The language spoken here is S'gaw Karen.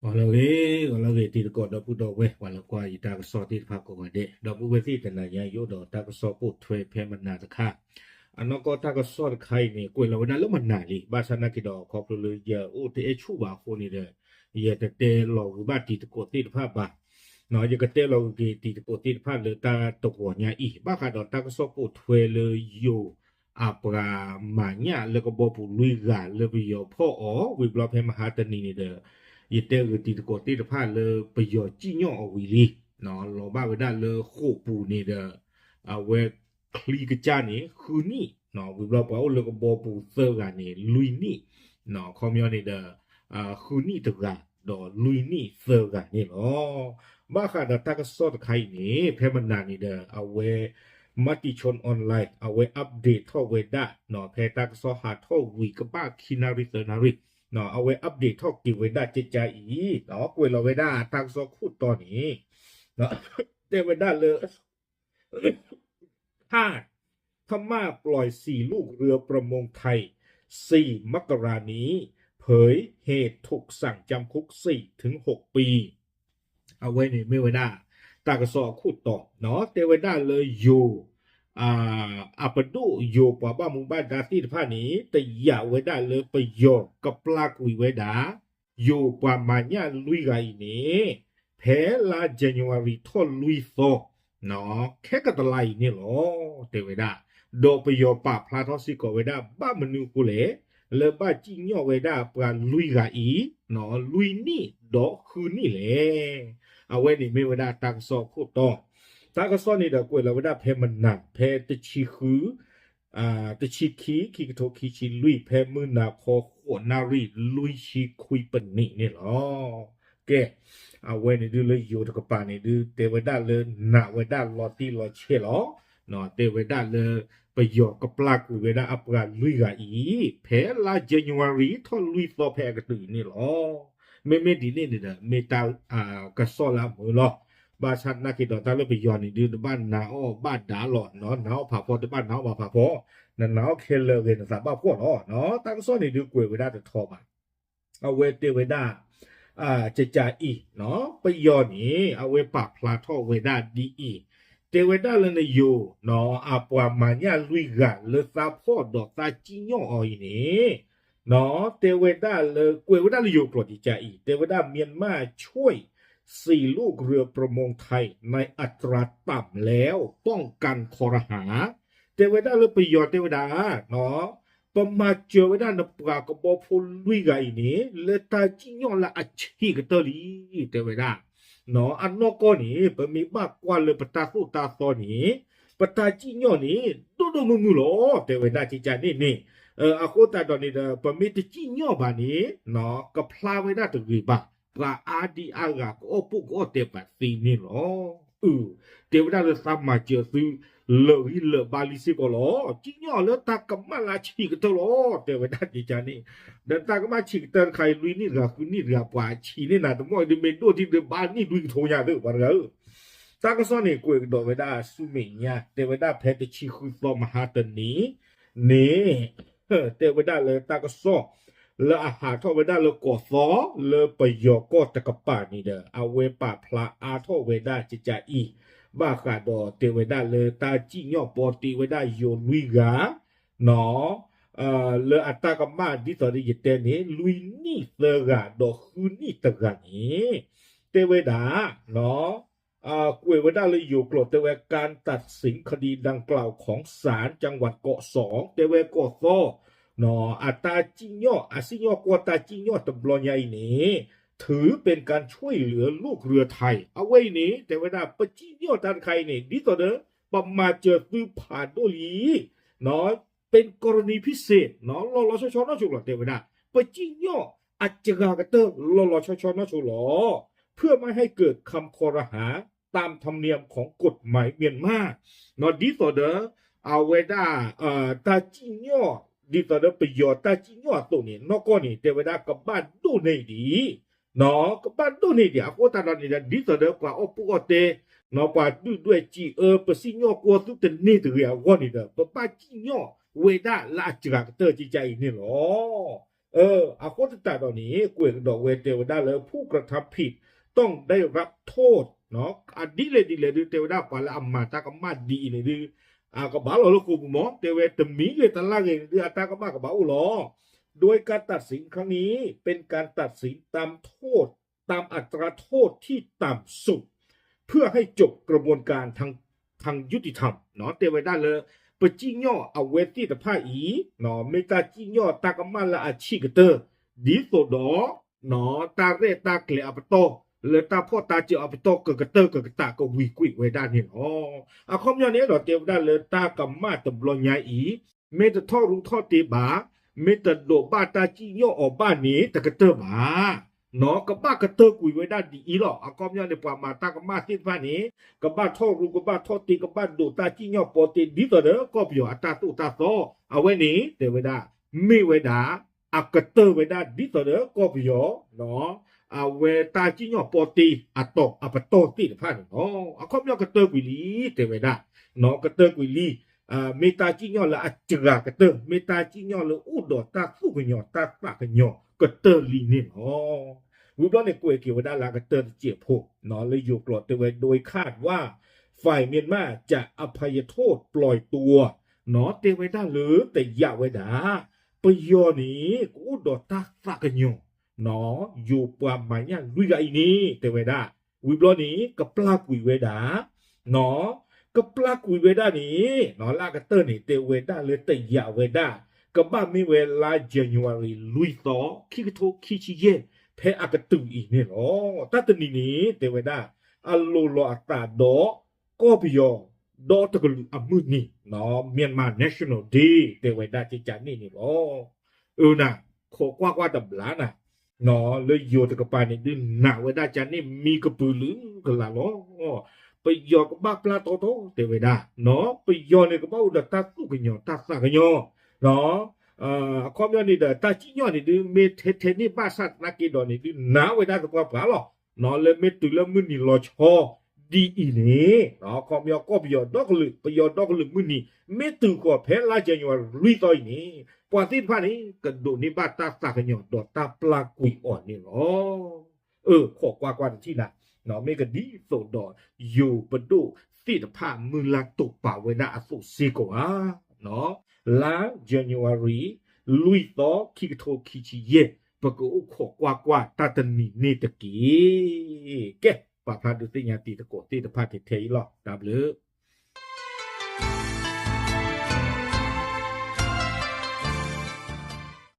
ဂီၤလၢအဂ့ၤ ဂီၤလၢအဂ့ၤ တံၤသကိးဒီပုၢ်ဒီဝဲၢ် ပှၤလၢကွၢ်ယတၢ်ကစီၣ်သ့ၣ်တဖၣ်ကိးဂၤဒဲး ဒီပုၢ်ဝဲၢ်သ့ၣ်တနၤညါ ယအိၣ်ဒီးတၢ်ကစီၣ်ပိာ်ထွဲဖဲမနၤတခါ, အနီၢ်ကီၢ်တၢ်ကစီၣ်တခါအံၤန့ၣ် ကွဲးလီၤဝဲဒၣ်လၢမနၤလံ ဘၣ်ဆၣ်နာ်က့ဒီး ခီဖျိလၢယအိၣ်တအဲၣ်ဆူၣ်ဘၣ်အဃိန့ၣ်ဒီး ယတတဲလီၤဂုာ်ဘၣ်တံၤသကိးသ့ၣ်တဖၣ်ဘၣ် ယကတဲလီၤဂုာ်က့ၤတံၤသကိးသ့ၣ်တဖၣ်လၢတၢ်တဝီၤညါအံၤ ဘၣ်ဃးဒီးတၢ်ကစီၣ်ပိာ်ထွဲလၢယိၤ အပှၤမၤညၣ်လၢကဘီပူၤလွံၢ်ဂၤလၢပယီၤဖီၣ်အီၤ ဝံၤဘျီဖဲမဟါတနံၤန့ၣ်ဒီး ယတဲဂုာ်တံၤသကိးသ့ၣ်တဖၣ်လၢပယီၤစံၣ်ညီၣ်အီၤဝံၤလံ လီၤဘၣ်ဝဲဒၣ်လၢဃိာ်ပူၤန့ၣ်ဒီး အဝဲချံကစၢ်န့ၣ် ဃုနံၣ် ဝံၤဘျီပှၤအိၣ်လၢကဘီပူၤသၢဂၤန့ၣ် လွံၢ်နံၣ် ခီပညီန့ၣ်ဒီး ဃုနံၣ်တဂၤ ဒီးလွံၢ်နံၣ်သၢဂၤန့ၣ်လီၤ. ဘၣ်ဃးဒီးတၢ်ကစီၣ်တခါအံၤန့ၣ် ဖဲမနၤန့ၣ်ဒီး အဝဲ Matichon Online အဝဲ update ထီၣ်ဝဲဒၣ် ဖဲတၢ်ကစီၣ်ဟးထီၣ်ဝံၤကဘၣ်ခံနၣ်ရံၣ်သၢနၣ်ရံၣ် အဝဲ update ထီၣ်က့ၤဝဲဒၣ်ကကါအံၤ ကွဲးလီၤဝဲဒၣ်တၢ်ကစီၣ်ခိၣ်တီန့ၣ် တဲဝဲဒၣ်လၢ ท่า พม่าปล่อยสี่ลูกเรือประมงไทย สี่มกรานี้ เผยเหตุถูกสั่งจำคุกสี่ถึงหกปี အဝဲန့ၣ်မ့ၢ်ဝဲဒၣ် တၢ်ကစီၣ်အခိၣ်တီ တဲဝဲဒၣ်လၢယိၤ အပဒိၣ်ယိၤပှၤဘၣ်မူဘၣ်ဒါသ့ၣ်တဖၣ်န့ၣ် တယာ်ဝဲဒၣ်လၢပယီၤကပျၢ်ကွံာ်ဝဲဒၣ် ယိၤပှၤမၤညၣ်လွံၢ်ဂၤအံၤန့ၣ် ဖဲလါ January ထီၣ်လွံၢ်သီ ခဲကတလါအံၤန့ၣ်လီၤ တဲဝဲဒၣ်, ဒီးပယီၤပာ်ဖျါထီၣ်စ့ၢ်ကီးဝဲဒၣ် ဘၣ်မနုၤအဃိလဲၣ် လၢဘၣ်စံၣ်ညီၣ်ဝဲဒၣ်ပှၤလွံၢ်ဂၤအံၤ လွံၢ်နံၣ်ဒီးဃုနံၣ်လဲၣ်. အဝဲန့ၣ်မ့ၢ်ဝဲဒၣ်တၢ်ကစီၣ်အခိၣ်တီ, တၢ်ကစီၣ်န့ၣ်ဒီးကွဲးလီၤဝဲဒၣ်ဖဲမနၤ ဖဲတဆံဃု တဆံခံ ခံကထိခံဆံလွံၢ် ဖဲမုၢ်နၤခီ ဃိးနၣ်ရံၣ် လွံၢ်ဆံခွံပနံးန့ၣ်လီၤ. ကဲ, အဝဲန့ၣ်ဒုးလၢယိၤတကပၤန့ၣ်ဒုး တဲဝဲဒၣ်လၢနာ်ဝဲဒၣ်လီၤတံၢ်လီၤဆဲးလီၤ. တဲဝဲဒၣ်လၢ ပယီၤကပျၢ်ကွံာ်ဝဲဒၣ်အပှၤလွံၢ်ဂၤအံၤ ဖဲလါ January ထီၣ်လွံၢ်သီဖဲအကတုၤအံၤန့ၣ်လီၤ. မ့မ့ၢ်ဒ်န့ၣ်န့ၣ်ဒီး မ့ၢ်တၢ်ကစီၣ်လၢအမုာ်လီၤ. ဘၣ်ဆၣ်နာ်က့ဒီးတၢ်လၢပယီၤန့ၣ်ဒုး တဘၣ်နာ်အီၣ်ဘၣ်ဒါလီၤ. နာ်အီၣ်ဖးဖီ တဘၣ်နာ်အီၣ်ဘၣ်ဖးဖီ, နနာ်အီၣ်ခဲလၢာ်ဂ့ၤ နသးဘၣ်ဖှီၣ်လီၤ. တၢ်ကစီၣ်န့ၣ်ဒုးကွဲးဝဲဒၣ်တထီဘၣ်. အဝဲတဲဝဲဒၣ် ကကးအံၤ ပယီၤန့ၣ် အဝဲပာ်ဖျါထီၣ်ဝဲဒၣ်ဒ်အံၤ, တဲဝဲဒၣ်လၢနယိၤ အပှၤမၤညၣ်လွံၢ်ဂၤလၢသးဖီၣ်ဒီးသးစံၣ်ညီၣ်အီၤအံၤန့ၣ် တဲဝဲဒၣ်လၢ ကွဲးဝဲဒၣ်လၢယိၤကျိာ်ကကးအံၤ တဲဝဲဒၣ် မြန်မာ ช่วยสี่ลูกเรือประมงไทยในอัตราต่ำแล้ว ป้องกันคอรหา တဲဝဲဒၣ်လၢပယီၤတဲဝဲဒၣ် ပမၤစၢၤဝဲဒၣ်နပှၤကဘီဖိလွံၢ်ဂၤအံၤန့ၣ် လၢတၢ်စံၣ်ညီၣ်လၢအဆံးကတၢၢ်လံ တဲဝဲဒၣ်. အနီၢ်ကီၢ်န့ၣ် ပမ့ၢ်ဘၣ်ကွၢ်လၢပတၢ်သိၣ်တၢ်သီန့ၣ် ပတၢ်စံၣ်ညီၣ်န့ၣ် ဒိၣ်ဒိၣ်မုၢ်မုၢ်လီၤ တဲဝဲဒၣ်ကကးန့ၣ်န့ၣ်. အဃိသတးဒီးန့ၣ်ဒီး ပမ့ၢ်တစံၣ်ညီၣ်ဘၣ်န့ၣ် ကဖျါဝဲဒၣ်တဂ့ၤဘၣ်, ပှၤအါဒံအါဂၤ ကအီၣ်ပိၣ်ကအီၣ်တဲာ်ပာ်သ့န့ၣ်လီၤ. တဲဝဲဒၣ်လၢသးမၤစၢၤသု လၢာ်ဂံၢ်လၢာ်ဘါလံစ့ၢ်ကီးလီၤ. စံၣ်ညီၣ်လၢတၢ်ကမၣ်လၢအဆံးကတၢၢ်လီၤ တဲဝဲဒၣ်ကကးန့ၣ်. ဒီးတၢ်ကမၣ်ဆံးကတၢၢ်တခါအံၤ လွံၢ်နံၣ်တဂၤ ဃုနံၣ်တဂၤ ပှၤဆံးန့ၢ်နၤတမီၢ်အံၤ ဒ်မ့ၢ်ဒိၣ်ထံဒ်ဘါနံၣ်လွံၢ်ကထိညါသ့ၣ် ပှၤတဂၤဧၢ. တၢ်ကစီၣ်န့ၣ် ကွဲးကဒီးဝဲဒၣ်ဆူမဲာ်ညါ တဲဝဲဒၣ်ဖဲတဆံဃုသီမဟါတနံၤန့ၣ် တဲဝဲဒၣ်လၢတၢ်ကစီၣ် လၢအဟးထီၣ်ဝဲဒၣ်လၢကီၢ်သီ လၢပယီၤကီၢ်တကပၤန့ၣ်ဒီး အဝဲပာ်ဖျါအါထီၣ်ဝဲဒၣ်ကကးအံၤ ဘၣ်ဃးဒီးတဲဝဲဒၣ်လၢတၢ်စံၣ်ညီၣ်ပီတ့ဝဲဒၣ်ယိၤလွံၢ်ဂၤ လၢအတၢ်ကမၣ်ဒ်သိးဒီးယတဲန့ၣ် လွံၢ်နံၣ်သၢဂၤဒီးဃုနံၣ်တဂၤန့ၣ် တဲဝဲဒၣ် ကွဲးဝဲဒၣ်လၢယိၤကျိာ်တဲဝဲ การตัดสินคดีดังกล่าวของศาลจังหวัดเกาะสอง တဲဝဲကီၢ်သီ အတၢ်စံၣ်ညီၣ် အစံၣ်ညီၣ်ကွီၢ်တၢ်စံၣ်ညီၣ်တဘျီညါအံၤန့ၣ် ถือเป็นการช่วยเหลือลูกเรือไทย အဝဲအံၤန့ၣ် တဲဝဲဒၣ် ပစံၣ်ညီၣ်တၢ်တခါအံၤန့ၣ် ဒ်သိးဒီး ပမၤစၢၤသုဖးဒိၣ်လံ เป็นกรณีพิเศษ လီၤလီၤဆီဆီနီၢ်ဆိလီၤ တဲဝဲဒၣ် ပစံၣ်ညီၣ်အစှၤကတၢၢ် လီၤလီၤဆီဆီနီၢ်ဆိလီၤ เพื่อไม่ให้เกิดคำคอรหาตามธรรมเนียมของกฎหมายเมียนมา ဒ်သိးဒီး အဝဲဒၣ် တၢ်စံၣ်ညီၣ် ဒ်သိးဒီးပယီၤတၢ်စံၣ်ညီၣ်အသိးန့ၣ် နီၢ်ကီၢ်န့ၣ် တဲဝဲဒၣ်ကဘၣ်ဒိၣ်န့ၢ်ဒံး ကဘၣ်ဒိၣ်န့ၢ်ဒံး အဃိသတးဒီးန့ၣ်ဒီး ဒ်သိးဒီးပှၤအီၣ်ပိၣ်အီၣ်တဲာ် ပှၤဒုၣ်ဒွဲၣ်စံးအၢ ပစံၣ်ညီၣ်ကွီၢ်သုတန့ၢ်တဂ့ၤအဂီၢ်န့ၣ်ဒီး ပဘၣ်စံၣ်ညီၣ်ဝဲဒၣ်လၢအစှၤကတၢၢ်ကကးအံၤန့ၣ်လီၤ. အဃိသတးဒီးန့ၣ် ကွဲးကဒီးဝဲတဲဝဲဒၣ်လၢ ผู้กระทำผิดต้องได้รับโทษ အဒ်လဲၣ်ဒ်လဲၣ်ဒုး တဲဝဲဒၣ်ပှၤလၢအမၤတၢ်ကမၣ်ဒ်အံၤန့ၣ်ဒုး အကဘၣ်လီၤလၢဃိာ်ပူၤမး တဲဝဲတမံၤဂ့ၤတလၢ်ဂ့ၤန့ၣ်ဒုး အတၢ်ကမၣ်ကဘၣ်အိၣ်လီၤ. โดยการตัดสินครั้งนี้เป็นการตัดสินตามโทษ ตามอัตราโทษที่ต่ำสุด เพื่อให้จบกระบวนการทางทางยุติธรรม တဲဝဲဒၣ်လၢ ပစံၣ်ညီၣ်အဝဲသ့ၣ်တဖၣ်အံၤ မ့ၢ်တၢ်စံၣ်ညီၣ်တၢ်ကမၣ်လၢအဆံးကတၢၢ် ဒ်သိးဒီး တၢ်ရဲၣ်တၢ်ကျဲၤအပတီၢ် လၢတၢ်ဖီၣ်တၢ်စၢၤအပတီၢ်ကကတၢၢ်ကကတးကဝံၤကွံာ်ဝဲဒၣ်န့ၣ်လီၤ. အခီပညီန့ၣ်ဒီး တဲဝဲဒၣ်လၢတၢ်ကမၣ်တဘျီညါအံၤ မ့ၢ်တထီၣ်ရူးထီၣ်တ့ဘၣ်, မ့ၢ်တဒိးဘၣ်တၢ်စံၣ်ညီၣ်အီၤဘၣ်န့ၣ် တကတၢၢ်ဘၣ် ကဘၣ်ကတၢၢ်ကွံာ်ဝဲဒၣ်ဒ်အံၤလီၤ. အခီပညီန့ၣ် ပှၤမၤတၢ်ကမၣ်သ့ၣ်တဖၣ်န့ၣ် ကဘၣ်ထီၣ်ရူး ကဘၣ်ထီၣ်တ့ ကဘၣ်ဒိးတၢ်စံၣ်ညီၣ်ပီတ့ ဒ်သိးဒီးကီၢ်ပယီၤအတၢ်သိၣ်တၢ်သီ အဝဲန့ၣ် တဲဝဲဒၣ် မ့ၢ်ဝဲဒၣ် အကတၢၢ်ဝဲဒၣ်ဒ်သိးဒီးကီၢ်ပယီၤ အဝဲတၢ်စံၣ်ညီၣ်ပီတ့အတီၤအပတီၢ်သ့ၣ်တဖၣ်န့ၣ်လီၤ. အခီပညီကတၢၢ်ကွံာ်လံ တဲဝဲဒၣ် ကတၢၢ်ကွံာ်လံ မ့ၢ်တၢ်စံၣ်ညီၣ်လၢအစှၤကတၢၢ် မ့ၢ်တၢ်စံၣ်ညီၣ်လၢအိၣ်ဒီးတၢ်သူၣ်ကညီၤတၢ်သးကညီၤကတၢၢ်လံန့ၣ်လီၤ. ဝံၤဘျီန့ၣ် ကွဲးက့ၤဝဲဒၣ်လၢအကတၢၢ်တစဲးဖိ လၢယိၤကျိာ်တဲဝဲ โดยคาดว่าฝ่ายเมียนมาจะอภัยโทษปล่อยตัว တဲဝဲဒၣ်လၢတယာ်ဝဲဒၣ် ပယီၤန့ၣ် ကအိၣ်ဒီးတၢ်သးကညီၤ ယိၤပှၤမၤညၣ်လွံၢ်ဂၤအံၤန့ၣ် တဲဝဲဒၣ် ဝံၤဘျီန့ၣ် ကပျၢ်ကွံာ်ဝဲဒၣ် ကပျၢ်ကွံာ်ဝဲဒၣ်န့ၣ် လၢအကတၢၢ်န့ၣ် တဲဝဲဒၣ်လၢတယာ်ဝဲဒၣ် ကဘၣ်မ့ၢ်ဝဲလါ January လွံၢ်သီ ခံကထိခံဆံယဲၢ် ဖဲအကတုၤအံၤန့ၣ်လီၤ. တၢ်တနံၤန့ၣ် တဲဝဲဒၣ် အလိၤလီၤအသးဒီး ကီၢ်ပယီၤ ဒီတကလုာ်အမုၢ်နံၤ Myanmar National Day တဲဝဲဒၣ်ကကန့ၣ်န့ၣ်လီၤ. အၢနၤ ခိးကွၢ်ကွၢ်တဘျါနၤ လၢယိၤတကပၤန့ၣ် ဒုးနာ်ဝဲဒၣ်ကန့ၣ်မံကပုာ်လုာ်ကလာ်လီၤ. ပယီၤကဘၣ်ပျၢ်တီတီ တဲဝဲဒၣ် ပယီၤန့ၣ် ကဘၣ်အိၣ်ဒီးတၢ်သူၣ်ကညီၤတၢ်သးကညီၤ အခီပညီန့ၣ်ဒီး တၢ်စံၣ်ညီၣ်န့ၣ်ဒုး မ့ၢ်ထဲထဲန့ၣ်ဘၣ်ဆၣ်သနာ်က့ဒီးန့ၣ်ဒုး နာ်ဝဲဒၣ်သပှၢ်ပှၢ်လီၤ. လၢမ့ၢ်တုၤလၢမုၢ်နံၤလီၤဆီ ဒ်အံၤန့ၣ် အခီပညီကီၢ်ပယီၤဒီကလုာ် ပယီၤဒီကလုာ်မုၢ်နံၤ မ့ၢ်တုၤဃီၤဖဲလါ January လွံၢ်သီအံၤန့ၣ် ပှၤသ့ၣ်တဖၣ်န့ၣ် ကဒိးန့ၢ်ဘၣ်တၢ်သးကညီၤဒီးတၢ်ပျၢ်ကွံာ်အီၤန့ၣ်လီၤ. အၢ ခိးကွၢ်ကွၢ်တထံၣ်နၤ မ့ၢ်ကဒ်သိးဒီး ယိၤပဒိၣ်သ့ၣ်တဖၣ်မုၢ်လၢ်တိာ်ပာ်ဝဲဒၣ်အသိးစ့ၢ်ကီးဧါ လါ January လွံၢ်သီ ခံကထိခံဆံယဲၢ် ပကအိၣ်ခိးကွၢ်ကွၢ်တၢ်တနံၤန့ၣ်တက့ၢ်. ကဲ ပာ်ဖျါဒုးသ့ၣ်ညါတံၤသကိးသ့ၣ်တဖၣ်ထဲထဲအံၤလီၤ. တၢ်ဘျုး